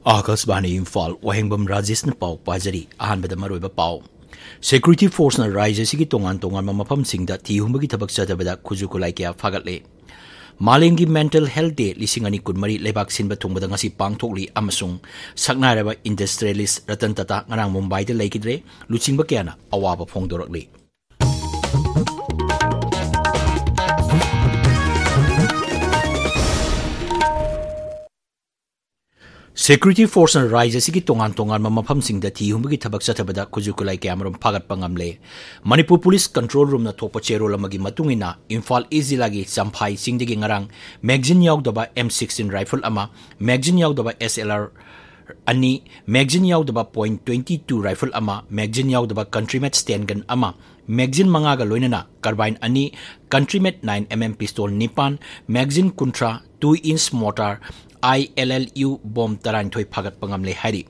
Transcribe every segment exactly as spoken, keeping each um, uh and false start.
ꯑꯥꯀꯥꯁꯕꯥꯅꯤ ꯏꯝꯐꯥꯜ, ꯋꯥꯍꯦꯡꯕꯝ ꯔꯥꯖꯦꯁꯅ ꯄꯥꯎ ꯄꯥꯖꯔꯤ꯫ ꯑꯍꯥꯟꯕꯗ ꯃꯔꯨꯑꯣꯏꯕ ꯄꯥꯎ꯫ Security Forceꯅ ꯔꯥꯖ꯭ꯌ ꯑꯁꯤꯒꯤ ꯇꯣꯉꯥꯟ ꯇꯣꯉꯥꯟꯕ ꯃꯐꯝꯁꯤꯡꯗ ꯊꯤ ꯍꯨꯝꯕꯒꯤ ꯊꯕꯛ ꯆꯠꯊꯕꯗ ꯈꯨꯠꯁꯨ ꯈꯨꯠꯂꯥꯏ ꯀꯌꯥ ꯐꯥꯒꯠꯂꯦ꯫ ꯃꯥꯂꯦꯝꯒꯤ Mental Health Day ꯂꯤꯁꯤꯡ ꯑꯅꯤ ꯀꯨꯟꯃꯔꯤ ꯂꯩꯕꯥꯛ ꯁꯤꯟꯕ ꯊꯨꯡꯕꯗ ꯉꯁꯤ ꯄꯥꯡꯊꯣꯛꯂꯤ ꯑꯃꯁꯨꯡ ꯁꯛꯅꯥꯏꯔꯕ industrialist ꯔꯇꯟ ꯇꯥꯇꯥ ꯉꯔꯥꯡ ꯃꯨꯝꯕꯥꯏꯗ ꯂꯩꯈꯤꯗ꯭ꯔꯦ꯫ ꯂꯨꯆꯤꯡꯕ ꯀꯌꯥꯅ ꯑꯋꯥꯕ ꯐꯣꯡꯗꯣꯔꯛꯂꯤ꯫ Security Forceꯅ ꯔꯥꯖ꯭ꯌ ꯑꯁꯤꯒꯤ ꯇꯣꯉꯥꯟ ꯇꯣꯉꯥꯟꯕ ꯃꯐꯝꯁꯤꯡꯗ ꯊꯤ ꯍꯨꯝꯕꯒꯤ ꯊꯕꯛ ꯆꯠꯊꯕꯗ ꯈꯨꯠꯁꯨ ꯈꯨꯠꯂꯥꯏ ꯀꯌꯥꯃꯔꯨꯝ ꯐꯥꯒꯠꯄ ꯉꯝꯂꯦ꯫ ꯃꯅꯤꯄꯨꯔ Police Control Roomꯅ ꯊꯣꯛꯄ ꯆꯦꯔꯣꯜ ꯑꯃꯒꯤ ꯃꯇꯨꯡ ꯏꯟꯅ, ꯏꯝꯐꯥꯜ East ꯖꯤꯂꯥꯒꯤ ꯆꯝꯐꯥꯏ ꯆꯤꯡꯗꯒꯤ ꯉꯔꯥꯡ magazine ꯌꯥꯎꯗꯕ M sixteen rifle ꯑꯃ, magazine ꯌꯥꯎꯗꯕ S L R ꯑꯅꯤ, magazine ꯌꯥꯎꯗꯕ point twenty two rifle ꯑꯃ, magazine ꯌꯥꯎꯗꯕ country-made stand gun ꯑꯃ, magazine ꯃꯉꯥꯒ ꯂꯣꯏꯅꯅ carbine ꯑꯅꯤ, country-made nine M M pistol ꯅꯤꯄꯥꯟ, magazine ꯀꯨꯟꯊ꯭ꯔꯥ, two inch mortar, I L L U bomb ꯇꯔꯥꯅꯤꯊꯣꯏ ꯐꯥꯒꯠꯄ ꯉꯝꯂꯦ ꯍꯥꯏꯔꯤ꯫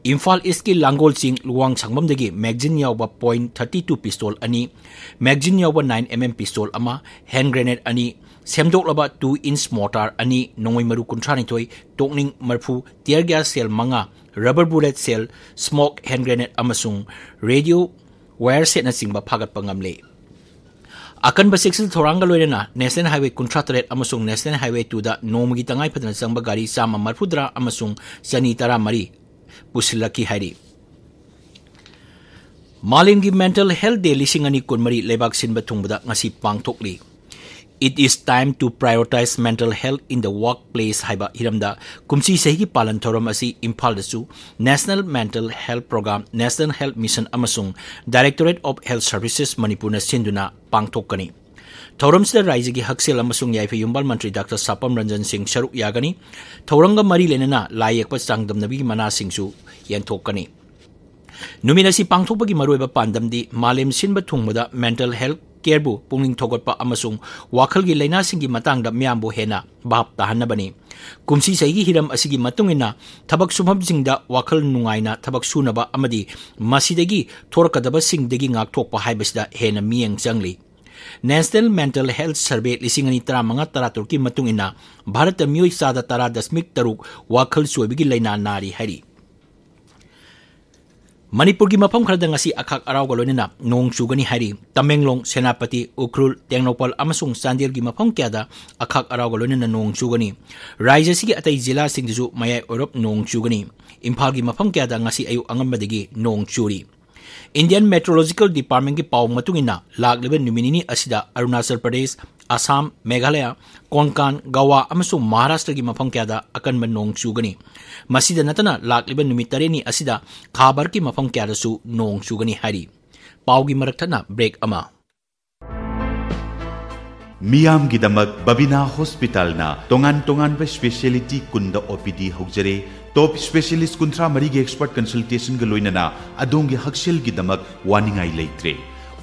ꯏꯝꯐꯥꯜ Eastꯀꯤ ꯂꯥꯡꯒꯣꯜ ꯆꯤꯡ ꯂꯨꯋꯥꯡꯁꯪꯕꯝꯗꯒꯤ magazine ꯌꯥꯎꯕ point thirty two pistol ꯑꯅꯤ, magazine ꯌꯥꯎꯕ nine M M pistol ꯑꯃ, hand grenade ꯑꯅꯤ, ꯁꯦꯝꯗꯣꯛꯂꯕ two inch mortar ꯑꯅꯤ, ꯅꯣꯡꯃꯩ ꯃꯔꯨ ꯀꯨꯟꯊ꯭ꯔꯥꯅꯤꯊꯣꯏ, ꯇꯣꯛꯅꯤꯡ ꯃꯔꯤꯐꯨ, tear gas shell ꯃꯉꯥ, rubber bullet shell, smoke, hand grenade ꯑꯃꯁꯨꯡ radio wire setꯅꯆꯤꯡꯕ ꯐꯥꯒꯠꯄ ꯉꯝꯂꯦ꯫ ꯑꯀꯟꯕ ꯆꯦꯛꯁꯤꯜ ꯊꯧꯔꯥꯡꯒ ꯂꯣꯏꯅꯅ National Highway ꯀꯨꯟꯊ꯭ꯔꯥ ꯇꯔꯦꯠ ꯑꯃꯁꯨꯡ National Highway twoꯗ ꯅꯣꯡꯃꯒꯤ ꯇꯉꯥꯏ ꯐꯗꯅ ꯆꯪꯕ ꯒꯥꯔꯤ ꯆꯥꯝꯃ ꯃꯔꯤꯐꯨꯇꯔꯥ ꯑꯃꯁꯨꯡ ꯆꯅꯤ ꯇꯔꯥꯃꯔꯤ ꯄꯨꯁꯤꯜꯂꯛꯈꯤ ꯍꯥꯏꯔꯤ꯫ ꯃꯥꯂꯦꯝꯒꯤ Mental Health Day ꯂꯤꯁꯤꯡ ꯑꯅꯤ ꯀꯨꯟꯃꯔꯤ ꯂꯩꯕꯥꯛ ꯁꯤꯟꯕ ꯊꯨꯡꯕꯗ ꯉꯁꯤ ꯄꯥꯡꯊꯣꯛꯂꯤ꯫ It is time to prioritize mental health in the workplace ꯍꯥꯏꯕ ꯍꯤꯔꯝꯗ ꯀꯨꯝꯁꯤ ꯆꯍꯤꯒꯤ ꯄꯥꯂꯟ ꯊꯧꯔꯝ ꯑꯁꯤ ꯏꯝꯐꯥꯜꯗꯁꯨ National Mental Health Program, National Health Mission ꯑꯃꯁꯨꯡ Directorate of Health Services ꯃꯅꯤꯄꯨꯔꯅ ꯁꯤꯟꯗꯨꯅ ꯄꯥꯡꯊꯣꯛꯀꯅꯤ꯫ ꯊꯧꯔꯝꯁꯤꯗ ꯔꯥꯖ꯭ꯌꯒꯤ ꯍꯛꯁꯦꯜ ꯑꯃꯁꯨꯡ ꯌꯥꯏꯐ ꯌꯨꯝꯕꯥꯜ ꯃꯟꯇ꯭ꯔꯤ ꯗꯥꯛꯇꯔ ꯁꯥꯄꯝ ꯔꯟꯖꯟ ꯁꯤꯡ ꯁꯔꯨꯛ ꯌꯥꯒꯅꯤ꯫ ꯊꯧꯔꯝꯒ ꯃꯔꯤ ꯂꯩꯅꯅ ꯂꯥꯏ ꯌꯦꯛꯄ ꯆꯥꯡꯗꯝꯅꯕꯒꯤ ꯃꯅꯥꯁꯤꯡꯁꯨ ꯌꯦꯟꯊꯣꯛꯀꯅꯤ꯫ ꯅꯨꯃꯤꯠ ꯑꯁꯤ ꯄꯥꯡꯊꯣꯛꯄꯒꯤ ꯃꯔꯨꯑꯣꯏꯕ ꯄꯥꯟꯗꯝꯗꯤ ꯃꯥꯂꯦꯝ ꯁꯤꯟꯕ ꯊꯨꯡꯕꯗ mental health careꯕꯨ ꯄꯨꯛꯅꯤꯡ ꯊꯧꯒꯠꯄ ꯑꯃꯁꯨꯡ ꯋꯥꯈꯜꯒꯤ ꯂꯥꯏꯅꯥꯁꯤꯡꯒꯤ ꯃꯇꯥꯡꯗ ꯃꯤꯌꯥꯝꯕꯨ ꯍꯦꯟꯅ ꯚꯥꯞ ꯇꯥꯍꯟꯅꯕꯅꯤ꯫ ꯀꯨꯝꯁꯤ ꯆꯍꯤꯒꯤ ꯍꯤꯔꯝ ꯑꯁꯤꯒꯤ ꯃꯇꯨꯡ ꯏꯟꯅ ꯊꯕꯛ ꯁꯨꯐꯝꯁꯤꯡꯗ ꯋꯥꯈꯜ ꯅꯨꯡꯉꯥꯏꯅ ꯊꯕꯛ ꯁꯨꯅꯕ ꯑꯃꯗꯤ ꯃꯁꯤꯗꯒꯤ ꯊꯣꯔꯛꯀꯗꯕꯁꯤꯡꯗꯒꯤ ꯉꯥꯛꯊꯣꯛꯄ ꯍꯥꯏꯕꯁꯤꯗ ꯍꯦꯟꯅ ꯃꯤꯠꯌꯦꯡ ꯆꯪꯂꯤ꯫ National Mental Health Survey ꯂꯤꯁꯤꯡ ꯑꯅꯤ ꯇꯔꯥꯃꯉꯥ ꯇꯔꯥꯇꯔꯨꯛꯀꯤ ꯃꯇꯨꯡ ꯏꯟꯅ ꯚꯥꯔꯠꯇ ꯃꯤꯑꯣꯏ ꯆꯥꯗ ꯇꯔꯥ ꯗꯁꯃꯤꯛ ꯇꯔꯨꯛ ꯋꯥꯈꯜ ꯆꯣꯏꯕꯒꯤ ꯂꯥꯏꯅꯥ ꯅꯥꯔꯤ ꯍꯥꯏꯔꯤ꯫ ꯃꯅꯤꯄꯨꯔꯒꯤ ꯃꯐꯝ ꯈꯔꯗ ꯉꯁꯤ ꯑꯈꯥꯛ ꯑꯔꯥꯎꯒ ꯂꯣꯏꯅꯅ ꯅꯣꯡ ꯆꯨꯒꯅꯤ ꯍꯥꯏꯔꯤ꯫ ꯇꯃꯦꯡꯂꯣꯡ, ꯁꯦꯅꯥꯄꯇꯤ, ꯎꯈ꯭ꯔꯨꯜ, ꯇꯦꯡꯅꯧꯄꯜ ꯑꯃꯁꯨꯡ ꯆꯥꯟꯗꯦꯜꯒꯤ ꯃꯐꯝ ꯀꯌꯥꯗ ꯑꯈꯥꯛ ꯑꯔꯥꯎꯒ ꯂꯣꯏꯅꯅ ꯅꯣꯡ ꯆꯨꯒꯅꯤ꯫ ꯔꯥꯖ꯭ꯌ ꯑꯁꯤꯒꯤ ꯑꯇꯩ ꯖꯤꯂꯥꯁꯤꯡꯗꯁꯨ ꯃꯌꯥꯏ ꯑꯣꯏꯔꯞ ꯅꯣꯡ ꯆꯨꯒꯅꯤ꯫ ꯏꯝꯐꯥꯜꯒꯤ ꯃꯐꯝ ꯀꯌꯥꯗ ꯉꯁꯤ ꯑꯌꯨꯛ ꯑꯉꯟꯕꯗꯒꯤ ꯅꯣꯡ ꯆꯨꯔꯤ꯫ Indian Meteorological Departmentꯀꯤ ꯄꯥꯎ ꯃꯇꯨꯡ ꯏꯟꯅ, ꯂꯥꯛꯂꯤꯕ ꯅꯨꯃꯤꯠ ꯅꯤꯅꯤ ꯑꯁꯤꯗ ꯑꯔꯨꯅꯥꯆꯜ ꯄ꯭ꯔꯗꯦꯁ, ꯑꯁꯥꯝ, ꯃꯦꯘꯥꯂꯌ, ꯀꯣꯟꯀꯥꯟ, ꯒꯋꯥ ꯑꯃꯁꯨꯡ ꯃꯍꯥꯔꯥꯁꯇ꯭ꯔꯒꯤ ꯃꯐꯝ ꯀꯌꯥꯗ ꯑꯀꯟꯕ ꯅꯣꯡ ꯆꯨꯒꯅꯤ꯫ ꯃꯁꯤꯗ ꯅꯠꯇꯅ ꯂꯥꯛꯂꯤꯕ ꯅꯨꯃꯤꯠ ꯇꯔꯦꯠꯅꯤ ꯑꯁꯤꯗ ꯈꯥ ꯚꯥꯔꯠꯀꯤ ꯃꯐꯝ ꯀꯌꯥꯗꯁꯨ ꯅꯣꯡ ꯆꯨꯒꯅꯤ ꯍꯥꯏꯔꯤ꯫ ꯄꯥꯎꯒꯤ ꯃꯔꯛ ꯊꯠꯅ break ꯑꯃ꯫ ꯃꯤꯌꯥꯝꯒꯤꯗꯃꯛ ꯕꯕꯤꯅꯥ ꯍꯣꯁꯄꯤꯇꯥꯜꯅ ꯇꯣꯉꯥꯟ ꯇꯣꯉꯥꯟꯕ speciality ꯀꯨꯟꯗ OPD ꯍꯧꯖꯔꯦ꯫ Top specialist ꯀꯨꯟꯊ꯭ꯔꯥ ꯃꯔꯤꯒꯤ expert consultationꯒ ꯂꯣꯏꯅꯅ ꯑꯗꯣꯝꯒꯤ ꯍꯛꯁꯦꯜꯒꯤꯗꯃꯛ ꯋꯥꯅꯤꯡꯉꯥꯏ ꯂꯩꯇ꯭ꯔꯦ꯫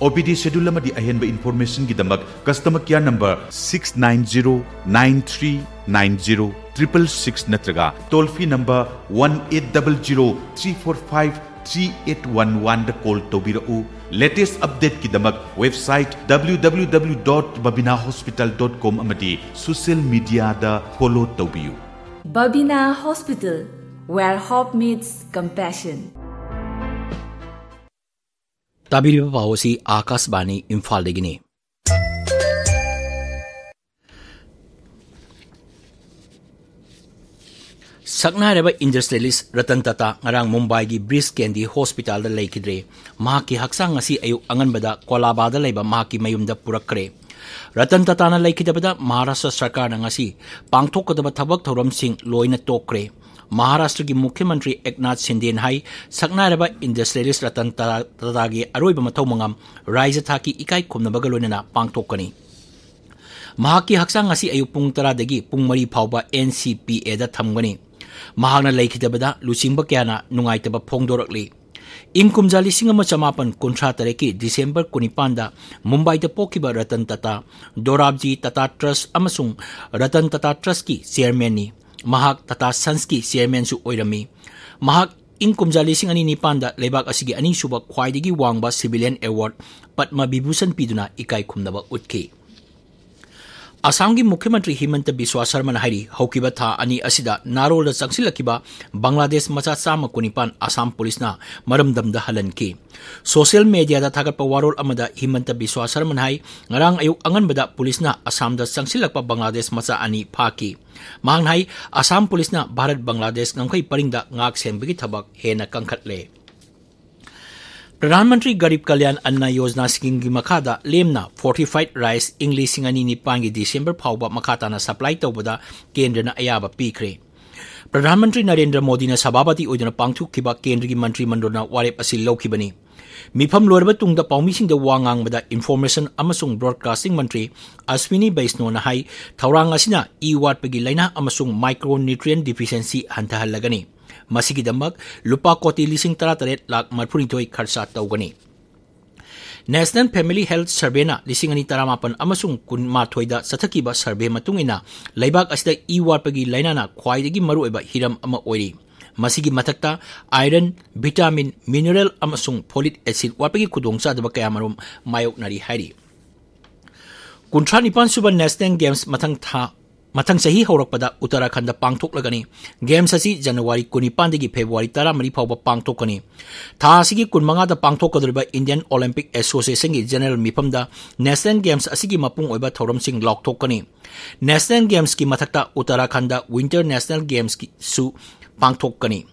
OPD schedule ꯑꯃꯗꯤ ꯑꯍꯦꯟꯕ informationꯒꯤꯗꯃꯛ customer care number six nine zero nine three nine zero triple six ꯅꯠꯇ꯭ꯔꯒ toll free number one eight double zero three four five three eight one oneꯗ call ꯇꯧꯕꯤꯔꯛꯎ꯫ Latest updateꯀꯤꯗꯃꯛ website www.babinahospital.com ꯑꯃꯗꯤ social mediaꯗ follow ꯇꯧꯕꯤꯌꯨ꯫ Babina Hospital, where hope meets compassion. ꯇꯥꯕꯤꯔꯤꯕ ꯄꯥꯎ ꯑꯁꯤ ꯑꯥꯀꯥꯁꯕꯥꯅꯤ ꯏꯝꯐꯥꯜꯗꯒꯤꯅꯤ꯫ ꯁꯛꯅꯥꯏꯔꯕ industrialist Ratan Tata ꯉꯔꯥꯡ ꯃꯨꯝꯕꯥꯏꯒꯤ ꯕ꯭ꯔꯤꯖ ꯀꯦꯟꯗꯤ ꯍꯣꯁꯄꯤꯇꯥꯜꯗ ꯂꯩꯈꯤꯗ꯭ꯔꯦ꯫ ꯃꯍꯥꯛꯀꯤ ꯍꯛꯆꯥꯡ ꯉꯁꯤ ꯑꯌꯨꯛ ꯑꯉꯟꯕꯗ ꯀꯣꯂꯥꯕꯥꯗ ꯂꯩꯕ ꯃꯍꯥꯛꯀꯤ ꯃꯌꯨꯝꯗ ꯄꯨꯔꯛꯈ꯭ꯔꯦ꯫ ꯔꯇꯟ ꯇꯥꯇꯥꯅ ꯂꯩꯈꯤꯗꯕꯗ ꯃꯍꯥꯔꯥꯁꯇ꯭ꯔ ꯁꯔꯀꯥꯔꯅ ꯉꯁꯤ ꯄꯥꯡꯊꯣꯛꯀꯗꯕ ꯊꯕꯛ ꯊꯧꯔꯝꯁꯤꯡ ꯂꯣꯏꯅ ꯇꯣꯛꯈ꯭ꯔꯦ꯫ ꯃꯍꯥꯔꯥꯁꯇ꯭ꯔꯒꯤ ꯃꯨꯈ꯭ꯌ ꯃꯟꯇ꯭ꯔꯤ ꯑꯦꯛꯅꯥꯊ ꯁꯤꯟꯗꯦꯅ ꯍꯥꯏ, ꯁꯛꯅꯥꯏꯔꯕ industrialist ꯔꯇꯟ ꯇꯥ-, ꯇꯥꯇꯥꯒꯤ ꯑꯔꯣꯏꯕ ꯃꯊꯧ ꯃꯉꯝ ꯔꯥꯏꯖ꯭ꯌ ꯊꯥꯛꯀꯤ ꯏꯀꯥꯏ ꯈꯨꯝꯅꯕꯒ ꯂꯣꯏꯅꯅ ꯄꯥꯡꯊꯣꯛꯀꯅꯤ꯫ ꯃꯍꯥꯛꯀꯤ ꯍꯛꯆꯥꯡ ꯉꯁꯤ ꯑꯌꯨꯛ ꯄꯨꯡ ꯇꯔꯥꯗꯒꯤ ꯄꯨꯡ ꯃꯔꯤ ꯐꯥꯎꯕ NCPAꯗ ꯊꯝꯒꯅꯤ꯫ ꯃꯍꯥꯛꯅ ꯂꯩꯈꯤꯗꯕꯗ ꯂꯨꯆꯤꯡꯕ ꯀꯌꯥꯅ ꯅꯨꯡꯉꯥꯏꯇꯕ ꯐꯣꯡꯗꯣꯔꯛꯂꯤ꯫ ꯏꯪ ꯀꯨꯝꯖꯥ ꯂꯤꯁꯤꯡ ꯑꯃ ꯆꯃꯥꯄꯟ ꯀꯨꯟꯊ꯭ꯔꯥ ꯇꯔꯦꯠꯀꯤ December ꯀꯨꯟꯅꯤꯄꯥꯟꯗ ꯃꯨꯝꯕꯥꯏꯗ ꯄꯣꯛꯈꯤꯕ ꯔꯇꯟ ꯇꯥꯇꯥ, ꯗꯣꯔꯥꯕꯖꯤ ꯇꯥꯇꯥ ꯇ꯭ꯔꯁ ꯑꯃꯁꯨꯡ ꯔꯇꯟ ꯇꯥꯇꯥ ꯇ꯭ꯔꯁꯀꯤ ꯆꯦꯌꯔꯃꯦꯟꯅꯤ꯫ ꯃꯍꯥꯛ ꯇꯥꯇꯥ ꯁꯟꯁꯀꯤ ꯆꯦꯌꯔꯃꯦꯟꯁꯨ ꯑꯣꯏꯔꯝꯃꯤ꯫ ꯃꯍꯥꯛ ꯏꯪ ꯀꯨꯝꯖꯥ ꯂꯤꯁꯤꯡ ꯑꯅꯤ ꯅꯤꯄꯥꯟꯗ ꯂꯩꯕꯥꯛ ꯑꯁꯤꯒꯤ ꯑꯅꯤꯁꯨꯕ ꯈ꯭ꯋꯥꯏꯗꯒꯤ ꯋꯥꯡꯕ civilian award ꯄꯗꯃ ꯕꯤꯚꯨꯁꯟ ꯄꯤꯗꯨꯅ ꯏꯀꯥꯏ ꯈꯨꯝꯅꯕ ꯎꯠꯈꯤ꯫ ꯑꯁꯥꯝꯒꯤ ꯃꯨꯈ꯭ꯌ ꯃꯟꯇ꯭ꯔꯤ ꯍꯤꯃꯟꯇ ꯕꯤꯁ꯭ꯋꯥ ꯁꯔꯃꯅ ꯍꯥꯏꯔꯤ, ꯍꯧꯈꯤꯕ ꯊꯥ ꯑꯅꯤ ꯑꯁꯤꯗ ꯅꯥꯔꯣꯜꯗ ꯆꯪꯁꯤꯜꯂꯛꯈꯤꯕ ꯕꯪꯒ꯭ꯂꯥꯗꯦꯁ ꯃꯆꯥ ꯆꯥꯝꯃ ꯀꯨꯟꯅꯤꯄꯥꯟ ꯑꯁꯥꯝ ꯄꯨꯂꯤꯁꯅ ꯃꯔꯝꯗꯝꯗ ꯍꯜꯍꯟꯈꯤ꯫ ꯁꯣꯁꯤꯌꯦꯜ ꯃꯦꯗꯤꯌꯥꯗ ꯊꯥꯒꯠꯄ ꯋꯥꯔꯣꯜ ꯑꯃꯗ ꯍꯤꯃꯟꯇ ꯕꯤꯁ꯭ꯋꯥ ꯁꯔꯃꯅ ꯍꯥꯏ, ꯉꯔꯥꯡ ꯑꯌꯨꯛ ꯑꯉꯟꯕꯗ ꯄꯨꯂꯤꯁꯅ ꯑꯁꯥꯝꯗ ꯆꯪꯁꯤꯜꯂꯛꯄ ꯕꯪꯒ꯭ꯂꯥꯗꯦꯁ ꯃꯆꯥ ꯑꯅꯤ ꯐꯥꯈꯤ꯫ ꯃꯍꯥꯛꯅ ꯍꯥꯏ, ꯑꯁꯥꯝ ꯄꯨꯂꯤꯁꯅ ꯚꯥꯔꯠ ꯕꯪꯒ꯭ꯂꯥꯗꯦꯁ ꯉꯝꯈꯩ ꯄꯔꯤꯡꯗ ꯉꯥꯛ ꯁꯦꯟꯕꯒꯤ ꯊꯕꯛ ꯍꯦꯟꯅ ꯀꯟꯈꯠꯂꯦ꯫ ꯄ꯭ꯔꯙꯥꯟ ꯃꯟꯇ꯭ꯔꯤ ꯒꯔꯤꯕ ꯀꯜꯌꯥꯟ ꯑꯟꯅ ꯌꯣꯖꯅꯥ ꯁ꯭ꯀꯤꯝꯒꯤ ꯃꯈꯥꯗ ꯂꯦꯝꯅ fortified rice ꯏꯪ ꯂꯤꯁꯤꯡ ꯑꯅꯤ ꯅꯤꯄꯥꯟꯒꯤ ꯗꯤꯁꯦꯝꯕꯔ ꯐꯥꯎꯕ ꯃꯈꯥ ꯇꯥꯅ ꯁꯄ꯭ꯂꯥꯏ ꯇꯧꯕꯗ ꯀꯦꯟꯗ꯭ꯔꯅ ꯑꯌꯥꯕ ꯄꯤꯈ꯭ꯔꯦ꯫ ꯄ꯭ꯔꯙꯥꯟ ꯃꯟꯇ꯭ꯔꯤ ꯅꯔꯦꯟꯗ꯭ꯔ ꯃꯣꯗꯤꯅ ꯁꯚꯥꯄꯇꯤ ꯑꯣꯏꯗꯨꯅ ꯄꯥꯡꯊꯣꯛꯈꯤꯕ ꯀꯦꯟꯗ꯭ꯔꯒꯤ ꯃꯟꯇ꯭ꯔꯤ ꯃꯟꯗꯜꯅ ꯋꯥꯔꯦꯞ ꯑꯁꯤ ꯂꯧꯈꯤꯕꯅꯤ꯫ ꯃꯤꯐꯝ ꯂꯣꯏꯔꯕ ꯇꯨꯡꯗ ꯄꯥꯎꯃꯤꯁꯤꯡꯗ ꯋꯥ ꯉꯥꯡꯕꯗ ꯏꯟꯐꯣꯔꯃꯦꯁꯟ ꯑꯃꯁꯨꯡ ꯕ꯭ꯔꯣꯗꯀꯥꯁꯇꯤꯡ ꯃꯟꯇ꯭ꯔꯤ ꯑꯁ꯭ꯋꯤꯅꯤ ꯕꯩꯁꯅꯣꯅ ꯍꯥꯏ, ꯊꯧꯔꯥꯡ ꯑꯁꯤꯅ ꯏ ꯋꯥꯠꯄꯒꯤ ꯂꯥꯏꯅꯥ ꯑꯃꯁꯨꯡ micronutrient deficiency ꯍꯟꯊꯍꯜꯂꯒꯅꯤ꯫ ꯃꯁꯤꯒꯤꯗꯃꯛ ꯂꯨꯄꯥ ꯀꯣꯇꯤ ꯂꯤꯁꯤꯡ ꯇꯔꯥꯇꯔꯦꯠ ꯂꯥꯈ ꯃꯔꯤꯐꯨꯅꯤꯊꯣꯏ ꯈꯔꯆ ꯇꯧꯒꯅꯤ꯫ National Family Health Surveyꯅ ꯂꯤꯁꯤꯡ ꯑꯅꯤ ꯇꯔꯥꯃꯥꯄꯟ ꯑꯃꯁꯨꯡ ꯀꯨꯟꯃꯥꯊꯣꯏꯗ ꯆꯠꯊꯈꯤꯕ ꯁꯔꯚꯦ ꯃꯇꯨꯡ ꯏꯟꯅ ꯂꯩꯕꯥꯛ ꯑꯁꯤꯗ ꯏ ꯋꯥꯠꯄꯒꯤ ꯂꯥꯏꯅꯥꯅ ꯈ꯭ꯋꯥꯏꯗꯒꯤ ꯃꯔꯨꯑꯣꯏꯕ ꯍꯤꯔꯝ ꯑꯃ ꯑꯣꯏꯔꯤ꯫ ꯃꯁꯤꯒꯤ ꯃꯊꯛꯇ iron, vitamin, mineral ꯑꯃꯁꯨꯡ folic acid ꯋꯥꯠꯄꯒꯤ ꯈꯨꯗꯣꯡꯆꯥꯗꯕ ꯀꯌꯥꯃꯔꯨꯝ ꯃꯥꯌꯣꯛꯅꯔꯤ ꯍꯥꯏꯔꯤ꯫ ꯀꯨꯟꯊ꯭ꯔꯥ ꯅꯤꯄꯥꯟ ꯁꯨꯕ National Games ꯃꯊꯪ ꯊꯥ, ꯃꯊꯪ ꯆꯍꯤ ꯍꯧꯔꯛꯄꯗ ꯎꯠꯇꯔꯥꯈꯟꯗ ꯄꯥꯡꯊꯣꯛꯂꯒꯅꯤ꯫ Games ꯑꯁꯤ ꯖꯅꯋꯥꯔꯤ ꯀꯨꯟꯅꯤꯄꯥꯟꯗꯒꯤ ꯐꯦꯕ꯭ꯔꯨꯋꯥꯔꯤ ꯇꯔꯥꯃꯔꯤ ꯐꯥꯎꯕ ꯄꯥꯡꯊꯣꯛꯀꯅꯤ꯫ ꯊꯥ ꯑꯁꯤꯒꯤ ꯀꯨꯟꯃꯉꯥꯗ ꯄꯥꯡꯊꯣꯛꯀꯗꯧꯔꯤꯕ Indian Olympic Associationꯒꯤ general ꯃꯤꯐꯝꯗ National Games ꯑꯁꯤꯒꯤ ꯃꯄꯨꯡ ꯑꯣꯏꯕ ꯊꯧꯔꯝꯁꯤꯡ ꯂꯥꯎꯊꯣꯛꯀꯅꯤ꯫ National Gamesꯀꯤ ꯃꯊꯛꯇ ꯎꯠꯇꯔꯥꯈꯟꯗ Winter National Gamesꯁꯨ ꯄꯥꯡꯊꯣꯛꯀꯅꯤ꯫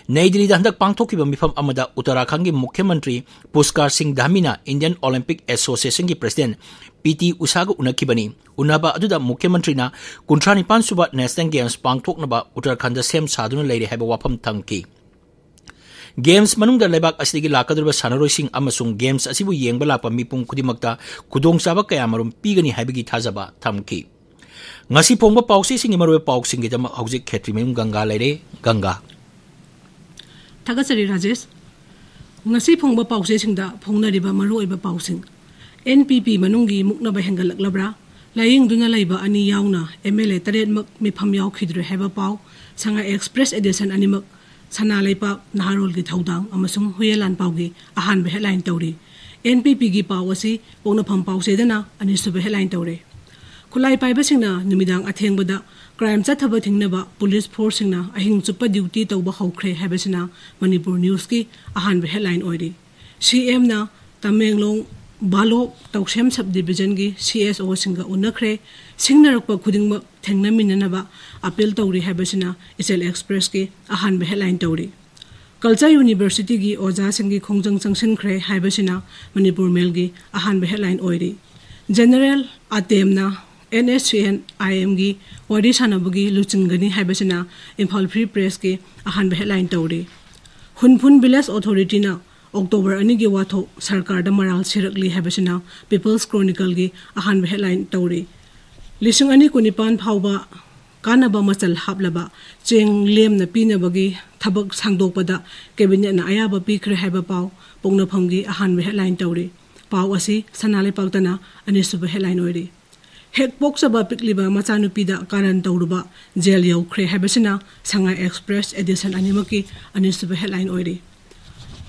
ꯅꯩ ꯗꯤꯜꯂꯤꯗ ꯍꯟꯗꯛ ꯄꯥꯡꯊꯣꯛꯈꯤꯕ ꯃꯤꯐꯝ ꯑꯃꯗ ꯎꯠꯇꯔꯥꯈꯟꯗꯒꯤ ꯃꯨꯈ꯭ꯌ ꯃꯟꯇ꯭ꯔꯤ ꯄꯨꯁꯀꯥꯔ ꯁꯤꯡ ꯙꯥꯃꯤꯅ Indian Olympic Associationꯒꯤ president ꯄꯤ ꯇꯤ ꯎꯁꯥꯒ ꯎꯅꯈꯤꯕꯅꯤ꯫ ꯎꯅꯕ ꯑꯗꯨꯗ ꯃꯨꯈ꯭ꯌ ꯃꯟꯇ꯭ꯔꯤꯅ ꯀꯨꯟꯊ꯭ꯔꯥ ꯅꯤꯄꯥꯟ ꯁꯨꯕ National Games ꯄꯥꯡꯊꯣꯛꯅꯕ ꯎꯠꯇꯔꯥꯈꯟꯗ ꯁꯦꯝ ꯁꯥꯗꯨꯅ ꯂꯩꯔꯦ ꯍꯥꯏꯕ ꯋꯥꯐꯝ ꯊꯝꯈꯤ꯫ Games ꯃꯅꯨꯡꯗ ꯂꯩꯕꯥꯛ ꯑꯁꯤꯗꯒꯤ ꯂꯥꯛꯀꯗꯧꯔꯤꯕ ꯁꯥꯟꯅꯔꯣꯏꯁꯤꯡ ꯑꯃꯁꯨꯡ Games ꯑꯁꯤꯕꯨ ꯌꯦꯡꯕ ꯂꯥꯛꯄ ꯃꯤꯄꯨꯝ ꯈꯨꯗꯤꯡꯃꯛꯇ ꯈꯨꯗꯣꯡꯆꯥꯕ ꯀꯌꯥꯃꯔꯨꯝ ꯄꯤꯒꯅꯤ ꯍꯥꯏꯕꯒꯤ ꯊꯥꯖꯕ ꯊꯝꯈꯤ꯫ ꯉꯁꯤ ꯐꯣꯡꯕ ꯄꯥꯎꯆꯦꯁꯤꯡꯒꯤ ꯃꯔꯨꯑꯣꯏꯕ ꯄꯥꯎꯁꯤꯡꯒꯤꯗꯃꯛ ꯍꯧꯖꯤꯛ ꯈꯦꯇ꯭ꯔꯤꯃꯌꯨꯝ ꯒꯪꯒꯥ ꯂꯩꯔꯦ꯫ ꯒꯪꯒꯥ꯫ ꯊꯥꯒꯠꯆꯔꯤ ꯔꯥꯖꯦꯁ꯫ ꯉꯁꯤ ꯐꯣꯡꯕ ꯄꯥꯎꯆꯦꯁꯤꯡꯗ ꯐꯣꯡꯅꯔꯤꯕ ꯃꯔꯨꯑꯣꯏꯕ ꯄꯥꯎꯁꯤꯡ: ꯑꯦꯟ ꯄꯤ ꯄꯤ ꯃꯅꯨꯡꯒꯤ ꯃꯨꯛꯅꯕ ꯍꯦꯟꯒꯠꯂꯛꯂꯕ꯭ꯔꯥ? ꯂꯥꯌꯦꯡꯗꯨꯅ ꯂꯩꯕ ꯑꯅꯤ ꯌꯥꯎꯅ ꯑꯦꯝ ꯑꯦꯜ ꯑꯦ ꯇꯔꯦꯠꯃꯛ ꯃꯤꯐꯝ ꯌꯥꯎꯈꯤꯗ꯭ꯔꯦ ꯍꯥꯏꯕ ꯄꯥꯎ꯫ ꯁꯉꯥꯏ Express edition ꯑꯅꯤꯃꯛ ꯁꯅꯥ ꯂꯩꯄꯥꯛ ꯅꯍꯥꯔꯣꯜꯒꯤ ꯊꯧꯗꯥꯡ ꯑꯃꯁꯨꯡ ꯍꯨꯌꯦꯟ ꯂꯥꯟꯄꯥꯎꯒꯤ ꯑꯍꯥꯟꯕ ꯍꯦꯗꯂꯥꯏꯟ ꯇꯧꯔꯤ꯫ ꯑꯦꯟ ꯄꯤ ꯄꯤꯒꯤ ꯄꯥꯎ ꯑꯁꯤ ꯄꯣꯛꯅꯐꯝ ꯄꯥꯎꯆꯦꯗꯅ ꯑꯅꯤꯁꯨꯕ ꯍꯦꯗꯂꯥꯏꯟ ꯇꯧꯔꯦ꯫ ꯈꯨꯠꯂꯥꯏ ꯄꯥꯏꯕꯁꯤꯡꯅ ꯅꯨꯃꯤꯗꯥꯡ ꯑꯊꯦꯡꯕꯗ ꯀ꯭ꯔꯥꯏꯝ ꯆꯠꯊꯕ ꯊꯤꯡꯅꯕ ꯄꯨꯂꯤꯁ ꯐꯣꯔꯁꯁꯤꯡꯅ ꯑꯍꯤꯡ ꯆꯨꯞꯄ ꯗ꯭ꯌꯨꯇꯤ ꯇꯧꯕ ꯍꯧꯈ꯭ꯔꯦ ꯍꯥꯏꯕꯁꯤꯅ ꯃꯅꯤꯄꯨꯔ ꯅ꯭ꯌꯨꯁꯀꯤ ꯑꯍꯥꯟꯕ ꯍꯦꯗꯂꯥꯏꯟ ꯑꯣꯏꯔꯤ꯫ ꯁꯤ ꯑꯦꯝꯅ ꯇꯃꯦꯡꯂꯣꯡ ꯕꯥꯂꯣꯛ ꯇꯧꯁꯦꯝ ꯁꯕ ꯗꯤꯕꯤꯖꯟꯒꯤ ꯁꯤ ꯑꯦꯁ ꯑꯣꯁꯤꯡꯒ ꯎꯅꯈ꯭ꯔꯦ꯫ ꯁꯤꯡꯅꯔꯛꯄ ꯈꯨꯗꯤꯡꯃꯛ ꯊꯦꯡꯅꯃꯤꯟꯅꯅꯕ ꯑꯄꯤꯜ ꯇꯧꯔꯤ ꯍꯥꯏꯕꯁꯤꯅ ꯏꯆꯦꯜ ꯑꯦꯛꯁꯄ꯭ꯔꯦꯁꯀꯤ ꯑꯍꯥꯟꯕ ꯍꯦꯗꯂꯥꯏꯟ ꯇꯧꯔꯤ꯫ ꯀꯜꯆꯔ ꯌꯨꯅꯤꯚꯔꯁꯤꯇꯤꯒꯤ ꯑꯣꯖꯥꯁꯤꯡꯒꯤ ꯈꯣꯡꯖꯪ ꯆꯪꯁꯤꯟꯈ꯭ꯔꯦ ꯍꯥꯏꯕꯁꯤꯅ ꯃꯅꯤꯄꯨꯔ ꯃꯦꯜꯒꯤ ꯑꯍꯥꯟꯕ ꯍꯦꯗꯂꯥꯏꯟ ꯑꯣꯏꯔꯤ꯫ General ꯑꯇꯦꯝꯅ and S C and ꯑꯥꯏ ꯑꯦꯝꯒꯤ ꯋꯥꯔꯤ ꯁꯥꯟꯅꯕꯒꯤ ꯂꯨꯆꯤꯡꯒꯅꯤ ꯍꯥꯏꯕꯁꯤꯅ ꯏꯝꯐꯥꯜ ꯐ꯭ꯔꯤ ꯄ꯭ꯔꯦꯁꯀꯤ ꯑꯍꯥꯟꯕ ꯍꯦꯗꯂꯥꯏꯟ ꯇꯧꯔꯤ꯫ ꯍꯨꯟꯐꯨꯟ ꯚꯤꯂꯦꯖ ꯑꯣꯊꯣꯔꯤꯇꯤꯅ ꯑꯣꯛꯇꯣꯕꯔ ꯑꯅꯤꯒꯤ ꯋꯥꯊꯣꯛ ꯁꯔꯀꯥꯔꯗ ꯃꯔꯥꯜ ꯁꯤꯔꯛꯂꯤ ꯍꯥꯏꯕꯁꯤꯅ ꯄꯤꯄꯜꯁ ꯀ꯭ꯔꯣꯅꯤꯀꯜꯒꯤ ꯑꯍꯥꯟꯕ ꯍꯦꯗꯂꯥꯏꯟ ꯇꯧꯔꯤ꯫ ꯂꯤꯁꯤꯡ ꯑꯅꯤ ꯀꯨꯟꯅꯤꯄꯥꯟ ꯐꯥꯎꯕ ꯀꯥꯟꯅꯕ ꯃꯆꯜ ꯍꯥꯞꯂꯕ ꯆꯦꯡ ꯂꯦꯝꯅ ꯄꯤꯅꯕꯒꯤ ꯊꯕꯛ ꯁꯥꯡꯗꯣꯛꯄꯗ ꯀꯦꯕꯤꯅꯦꯠꯅ ꯑꯌꯥꯕ ꯄꯤꯈ꯭ꯔꯦ ꯍꯥꯏꯕ ꯄꯥꯎ ꯄꯣꯛꯅꯐꯝꯒꯤ ꯑꯍꯥꯟꯕ ꯍꯦꯗꯂꯥꯏꯟ ꯇꯧꯔꯤ꯫ ꯄꯥꯎ ꯑꯁꯤ ꯁꯅꯥ ꯂꯩꯄꯥꯛꯇꯅ ꯑꯅꯤꯁꯨꯕ ꯍꯦꯗꯂꯥꯏꯟ ꯑꯣꯏꯔꯤ꯫ ꯍꯦꯛ ꯄꯣꯛꯆꯕ ꯄꯤꯛꯂꯤꯕ ꯃꯆꯥꯅꯨꯄꯤꯗ ꯀꯥꯔꯟ ꯇꯧꯔꯨꯕ ꯖꯦꯜ ꯌꯧꯈ꯭ꯔꯦ ꯍꯥꯏꯕꯁꯤꯅ ꯁꯉꯥꯏ ꯑꯦꯛꯁꯄ꯭ꯔꯦꯁ ꯑꯦꯗꯤꯁꯟ ꯑꯅꯤꯃꯛꯀꯤ ꯑꯅꯤꯁꯨꯕ ꯍꯦꯗꯂꯥꯏꯟ ꯑꯣꯏꯔꯤ꯫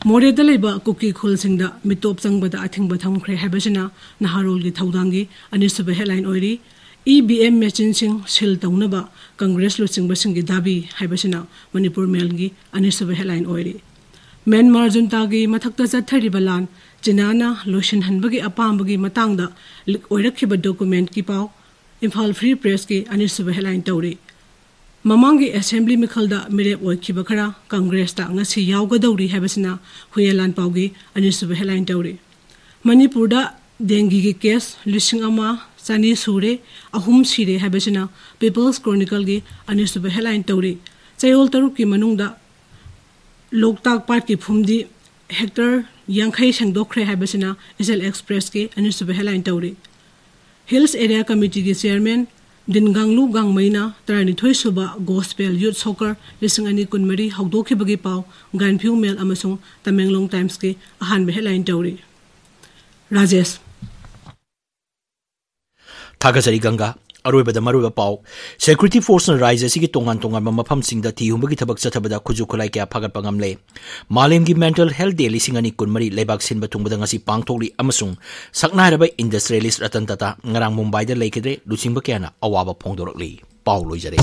ꯃꯣꯔꯦꯗ ꯂꯩꯕ ꯀꯨꯀꯤ ꯈꯨꯜꯁꯤꯡꯗ ꯃꯤꯇꯣꯞ ꯆꯪꯕꯗ ꯑꯊꯤꯡꯕ ꯊꯝꯈ꯭ꯔꯦ ꯍꯥꯏꯕꯁꯤꯅ ꯅꯍꯥꯔꯣꯜꯒꯤ ꯊꯧꯗꯥꯡꯒꯤ ꯑꯅꯤꯁꯨꯕ ꯍꯦꯗꯂꯥꯏꯟ ꯑꯣꯏꯔꯤ꯫ ꯏ ꯚꯤ ꯑꯦꯝ ꯃꯦꯆꯤꯟꯁꯤꯡ ꯁꯤꯜ ꯇꯧꯅꯕ ꯀꯪꯒ꯭ꯔꯦꯁ ꯂꯨꯆꯤꯡꯕꯁꯤꯡꯒꯤ ꯗꯥꯕꯤ ꯍꯥꯏꯕꯁꯤꯅ ꯃꯅꯤꯄꯨꯔ ꯃꯦꯜꯒꯤ ꯑꯅꯤꯁꯨꯕ ꯍꯦꯗꯂꯥꯏꯟ ꯑꯣꯏꯔꯤ꯫ ꯃ꯭ꯌꯥꯟꯃꯥꯔ ꯖꯨꯟꯇꯥꯒꯤ ꯃꯊꯛꯇ ꯆꯠꯊꯔꯤꯕ ꯂꯥꯟ ꯆꯤꯅꯥꯅ ꯂꯣꯏꯁꯤꯟꯍꯟꯕꯒꯤ ꯑꯄꯥꯝꯕꯒꯤ ꯃꯇꯥꯡꯗ ꯂꯤꯛ ꯑꯣꯏꯔꯛꯈꯤꯕ ꯗꯣꯀꯨꯃꯦꯟꯠꯀꯤ ꯄꯥꯎ ꯏꯝꯐꯥꯜ ꯐ꯭ꯔꯤ ꯄ꯭ꯔꯦꯁꯀꯤ ꯑꯅꯤꯁꯨꯕ ꯍꯦꯗꯂꯥꯏꯟ ꯇꯧꯔꯤ꯫ ꯃꯃꯥꯡꯒꯤ ꯑꯦꯁꯦꯝꯕ꯭ꯂꯤ ꯃꯤꯈꯜꯗ ꯃꯤꯔꯦꯞ ꯑꯣꯏꯈꯤꯕ ꯈꯔ ꯀꯪꯒ꯭ꯔꯦꯁꯇ ꯉꯁꯤ ꯌꯥꯎꯒꯗꯧꯔꯤ ꯍꯥꯏꯕꯁꯤꯅ ꯍꯨꯌꯦꯟ ꯂꯥꯟꯄꯥꯎꯒꯤ ꯑꯅꯤꯁꯨꯕ ꯍꯦꯗꯂꯥꯏꯟ ꯇꯧꯔꯤ꯫ ꯃꯅꯤꯄꯨꯔꯗ ꯗꯦꯡꯒꯤꯒꯤ ꯀꯦꯁ ꯂꯤꯁꯤꯡ ꯑꯃ ꯆꯅꯤ ꯁꯨꯔꯦ, ꯑꯍꯨꯝ ꯁꯤꯔꯦ ꯍꯥꯏꯕꯁꯤꯅ ꯄꯤꯄꯜꯁ ꯀ꯭ꯔꯣꯅꯤꯀꯜꯒꯤ ꯑꯅꯤꯁꯨꯕ ꯍꯦꯗꯂꯥꯏꯟ ꯇꯧꯔꯤ꯫ ꯆꯌꯣꯜ ꯇꯔꯨꯛꯀꯤ ꯃꯅꯨꯡꯗ ꯂꯣꯛꯇꯥꯛ ꯄꯥꯠꯀꯤ ꯐꯨꯝꯗꯤ ꯍꯦꯛꯇꯔ ꯌꯥꯡꯈꯩ ꯁꯦꯡꯗꯣꯛꯈ꯭ꯔꯦ ꯍꯥꯏꯕꯁꯤꯅ ꯏꯆꯦꯜ ꯑꯦꯛꯁꯄ꯭ꯔꯦꯁꯀꯤ ꯑꯅꯤꯁꯨꯕ ꯍꯦꯗꯂꯥꯏꯟ ꯇꯧꯔꯤ꯫ ꯍꯤꯜꯁ ꯑꯦꯔꯤꯌꯥ ꯀꯃꯤꯇꯤꯒꯤ ꯆꯤꯌꯔꯃꯦꯟ ꯗꯤꯟꯒꯥꯡꯂꯨ ꯒꯥꯡꯃꯩꯅ ꯇꯔꯥꯅꯤꯊꯣꯏ ꯁꯨꯕ ꯒꯣꯁꯄꯦꯜ ꯌꯨꯠ ꯁꯣꯀꯔ ꯂꯤꯁꯤꯡ ꯑꯅꯤ ꯀꯨꯟꯃꯔꯤ ꯍꯧꯗꯣꯛꯈꯤꯕꯒꯤ ꯄꯥꯎ ꯒꯥꯏꯟꯐ꯭ꯌꯨ ꯃꯦꯜ ꯑꯃꯁꯨꯡ ꯇꯃꯦꯡꯂꯣꯡ ꯇꯥꯏꯝꯁꯀꯤ ꯑꯍꯥꯟꯕ ꯍꯦꯗꯂꯥꯏꯟ ꯇꯧꯔꯤ꯫ ꯔꯥꯖꯦꯁ꯫ ꯊꯥꯒꯠꯆꯔꯤ ꯒꯪꯒꯥ꯫ ꯑꯔꯣꯏꯕꯗ ꯃꯔꯨꯑꯣꯏꯕ ꯄꯥꯎ, ꯁꯦꯀ꯭ꯌꯨꯔꯤꯇꯤ ꯐꯣꯔꯁꯅ ꯔꯥꯖ꯭ꯌ ꯑꯁꯤꯒꯤ ꯇꯣꯉꯥꯟ ꯇꯣꯉꯥꯟꯕ ꯃꯐꯝꯁꯤꯡꯗ ꯊꯤ ꯍꯨꯝꯕꯒꯤ ꯊꯕꯛ ꯆꯠꯊꯕꯗ ꯈꯨꯠꯁꯨ ꯈꯨꯠꯂꯥꯏ ꯀꯌꯥ ꯐꯥꯒꯠꯄ ꯉꯝꯂꯦ꯫ ꯃꯥꯂꯦꯝꯒꯤ Mental Health Day ꯂꯤꯁꯤꯡ ꯑꯅꯤ ꯀꯨꯟꯃꯔꯤ ꯂꯩꯕꯥꯛ ꯁꯤꯟꯕ ꯊꯨꯡꯕꯗ ꯉꯁꯤ ꯄꯥꯡꯊꯣꯛꯂꯤ ꯑꯃꯁꯨꯡ ꯁꯛꯅꯥꯏꯔꯕ industrialist ꯔꯇꯟ ꯇꯥꯇꯥ ꯉꯔꯥꯡ ꯃꯨꯝꯕꯥꯏꯗ ꯂꯩꯈꯤꯗ꯭ꯔꯦ꯫ ꯂꯨꯆꯤꯡꯕ ꯀꯌꯥꯅ ꯑꯋꯥꯕ ꯐꯣꯡꯗꯣꯔꯛꯂꯤ꯫ ꯄꯥꯎ ꯂꯣꯏꯖꯔꯦ꯫